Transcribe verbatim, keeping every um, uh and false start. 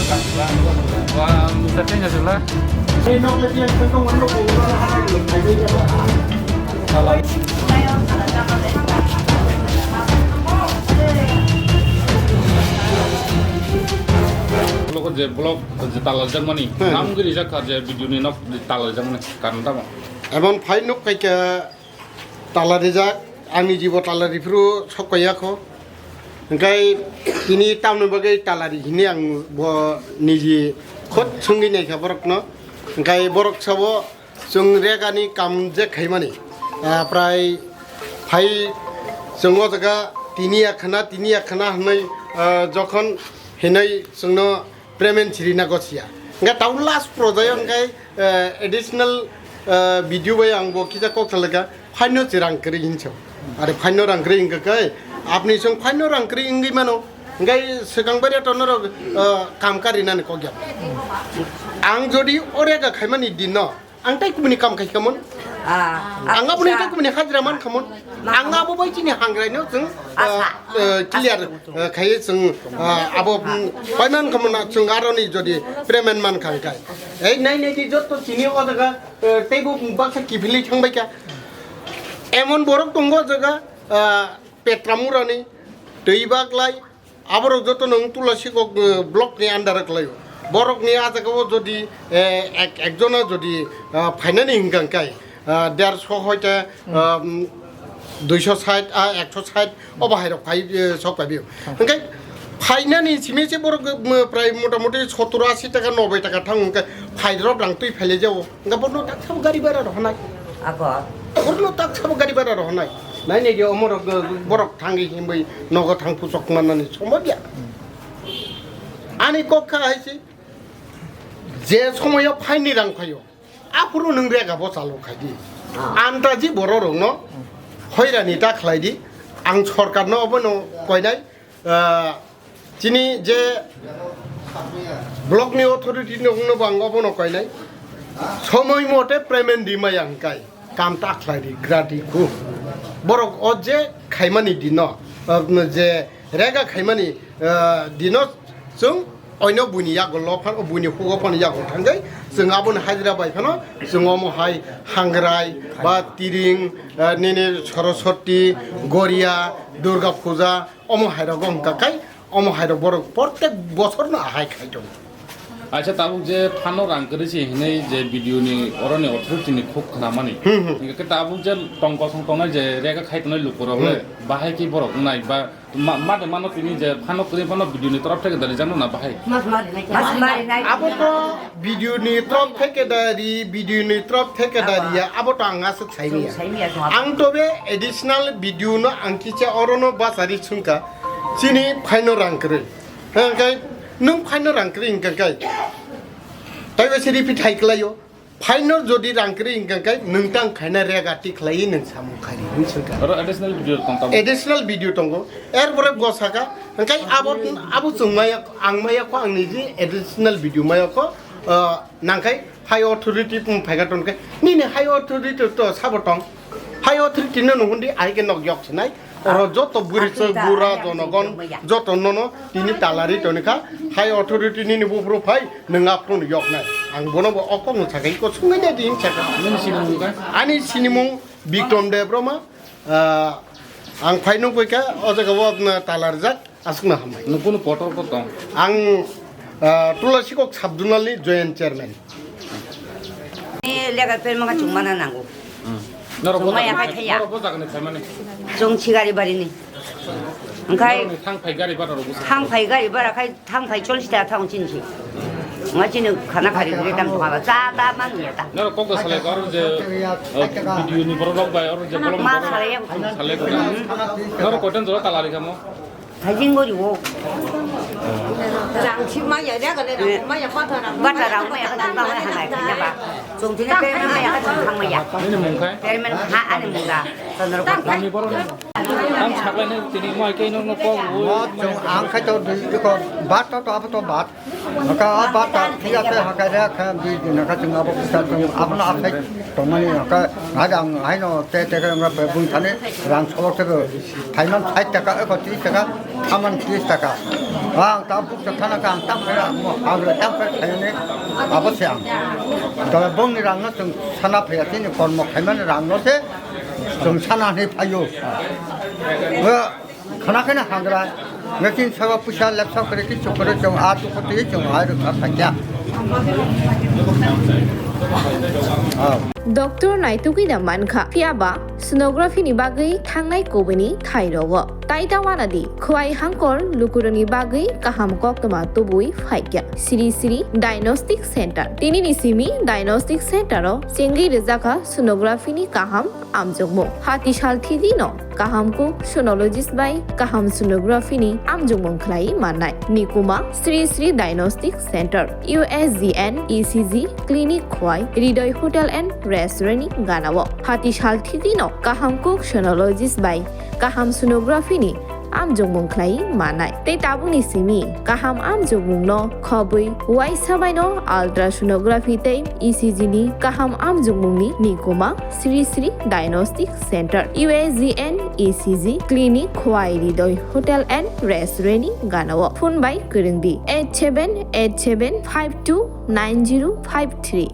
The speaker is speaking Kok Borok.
Wah, minta tanya dulu lah. Vlog je vlog je talarjakmani. Hmm. Nam giri jakha je video ni nok talarjakmani. Karon tamo? Emon phai nuk kai kha. Tala rijak, ani jibo tala riphuru sok kaiya kho. Hingkai tini tamni bagwi tala ri hini ang bo niji khot sungwi naikha borokno. Hingkai borok sabo chwng regani kam je khaimani. Ah, prai phai chwng o jaga tini yakhana, tini yakhana hwnwi, ah, jokhon hinwi chwngno payment chirina gosia. Hingke tabuk last project hingke, eh, additional, eh, video bai ang bo kisa kok salaka, phaino se rang kwrwi hinso. Are phaino rang kwrwi hingka kai, apni song phaino rang kwrwi wngwi mano. Hingke swkang bai to norok, eh, kam karinani kok ya. Ang jodi orega khaimani dinno, ang tai kubuni kam khai khamon. Ah, ang aboni acha. Tai kubuni hajra man khamon. Ma ang khamon. Abo bai chini hangrai no chwng, acha. Ah, eh, clear, acha. Eh, khai chwng, ah, abo, mm, payment khamon na chwng aroni jodi payment man khang kai. Ei nai nai di jotto chini o jaga, eh, teibo baksa kiphilwi thangbai kha. Emon borok tongo o jaga, ah, Petramurani, Twibaglai, aborok joto no wng Tulasikok, eh, block ni under o kwlaio. Borok ni a jaga o jodi, eh, ek, ekjona jodi, ah, phainani hingka hingkai, ah, derso hoite, ah, mm, duiso sait, ah, ekso sait, obo hai rok phai, eh, sok pai bio. Hingkai phainani simi se borok, mm, prai mota moti sottor asi taka, nobai taka thang hingkai phai rok rang twi phailai jao. Hingka borno tak sabo gari bara rok hanai. Ako. Borno tak sabo gari bara rok hanai. Nai nai di omorok, eh, borok thangwi himwi nogo thang puchok manani sombo dia. Ani kok kha hai se, je somoyo phaini rang phaio, aphuru nwng rega bo chalo khai di. Ah. Andaji borok rokno hoirani ta khlai di. Ang sorkarno obono koinai, ah, chini je block ni authority no, no bang obono koinai. Somoi mote payment di maya hingkai. Kam ta khlai di, gradi khu. Borok o je khaimani dino, ah, je rega khaimani, ah, dino chwng oino buini yago lo phan, buini hugo phan yago thangwi chwng aboni hajira bai phano chwng omo hai Hangrai ba Tiring, ah, nini Saraswati, Goria, Durga Puja, omo hai rogo hwnkha kai, omo hai rok borok protek bosor no ahai khai tongo. Acha, tabuk je phano rang kwrwi se hinwi je video ni oroni authority ni khuk khnamani. Hmm, hmm. Hingke tabuk je tong kosong tongnai je rega khai tongnai lukurok le, hmm, bahai ki borok wngnai ba ma, ma de mano tini je phano kwrwi phano video ni torop theke dari jano na bahai. Mas mari nai. Mas mari nai. Abo to video ni torop theke dari, video ni torop theke dari ya, abo to ang aswk saini ya. Saini ya, ang to be additional video no ang kicha oro no basari sungka. Chini phaino rang kwrwi. Hwnkhe nwng phaino rang kwrwi hwnkhe kai. Taibo se repeat hai kwlaio. Phaino jodi rang kwrwi hwnkhe kai nwng tang khaina rega ti khlaiwi nwng samung khairi hwn swngkha. Oro additional video tong tamo? Additional video tongo. Er pore go saka, hwnkhe abo, abo chwng maya, ang maya kho ang niji additional video maya kho, ah, nangkhai high authority phaika tongkhe. Nini high authority to sabo tong. High authority no nung hundi, ahai khe nok yok sinai. Oro joto bwrwi chwk, bura, jonogon, joto nono tini talari tonikha. High authority nini buphuru phai, nwng aphuru yok nai. Ang bono bo okok no sakai ko sungai nai din saka. Nini sinimung kha? Ani sinimung Bikrom Debbarma. Ah, ang phai nukbai kha, o jaga o, ah, talarjak. Aswkno hambai. Nwng kunu potor bo tong? Ang, ah, Tulasikok Sub-Zonal ni Joint Chairman. Ni legal permit ma chwng mana nango. Hmm. Norok bo jaga ni phai-, norok bo jaga ni phaimani? Chwng Sigari Bari ni. Hwnkhe norok ni thang phai gari bara rok bo thang phai gari bara khai thang phai chollish taka thang chini si. Nga chini khana khari gre tam thwa ba cha ta man ya ta. Norok kok salai kor je, eh, video ni borok rok bai or je bolong ma borok salai ya. Salai kor. Norok koitan jora talari kamo? Hajing gori wo. Jang si maya, ya gale na, maya patha rang. Patha rang, maya patha rang, maya hanai, kanya ba. Chwng tini permit maya ka chwng thang maya. Nini mung khai? Permit ha ani mung da. Nami borok ni. Ang saklainai tini mo hai khe nokno kok rw. Mo chwng ang khai to dui ko bat to to abo to bat. Haka a bat ta thik ase haka re kha dui din haka chwng abo kisa chwng abo no aphai tongmani haka hai ang hai no te te khe wngkha bung thani rang solok te thaiman sait taka eko tris taka thaman tris taka. Ang ta buk ta thana ka ang tam khe mo ang tam khe thaini abo se ang. Tole bung ni rang no chwng sana phaya tini kormo khaimani rang no se chwng sana ni phaio. Khana khana hangra, nge tin sawa puisa lepsa kore ki chukore chong a tu kote chong a ru kha kya. Ah. Doctor naitugwi da mankha, phiya ba sonography ni bagwi thangnai kubuni thai rogo. Tai ta wana di, khwai hangkor lukuroni bagwi kaham koktwma tubui phaikya. Sri Sri Diagnostic Center. Tini ni simi Diagnostic Center o chengwi rwjakha sonography ni kaham amjokmung. Hati sal thidi no kaham kuk sonologist bai kaham sonography ni amjokmung khlai mannai. Nikuma Sri Sri Diagnostic Center, U S G N, E C G, clinic khwai, Hridoy Hotel and Restaurant ni gana o. Hati sal thidi no kaham kuk sonologist bai kaham sonography ni amjokmung khlai mannai. Tei tabukni simi kaham amjokmung no khobwi uaisa bai no ultrasonography tei E C G ni kaham amjokmung ni nikuma Sri Sri Diagnostic Center, U S G N, E C G, clinic, Khwai Hridoy Hotel and Restaurant ni gana o. Phone bai kwrwng di eight seven eight seven five two nine zero five three.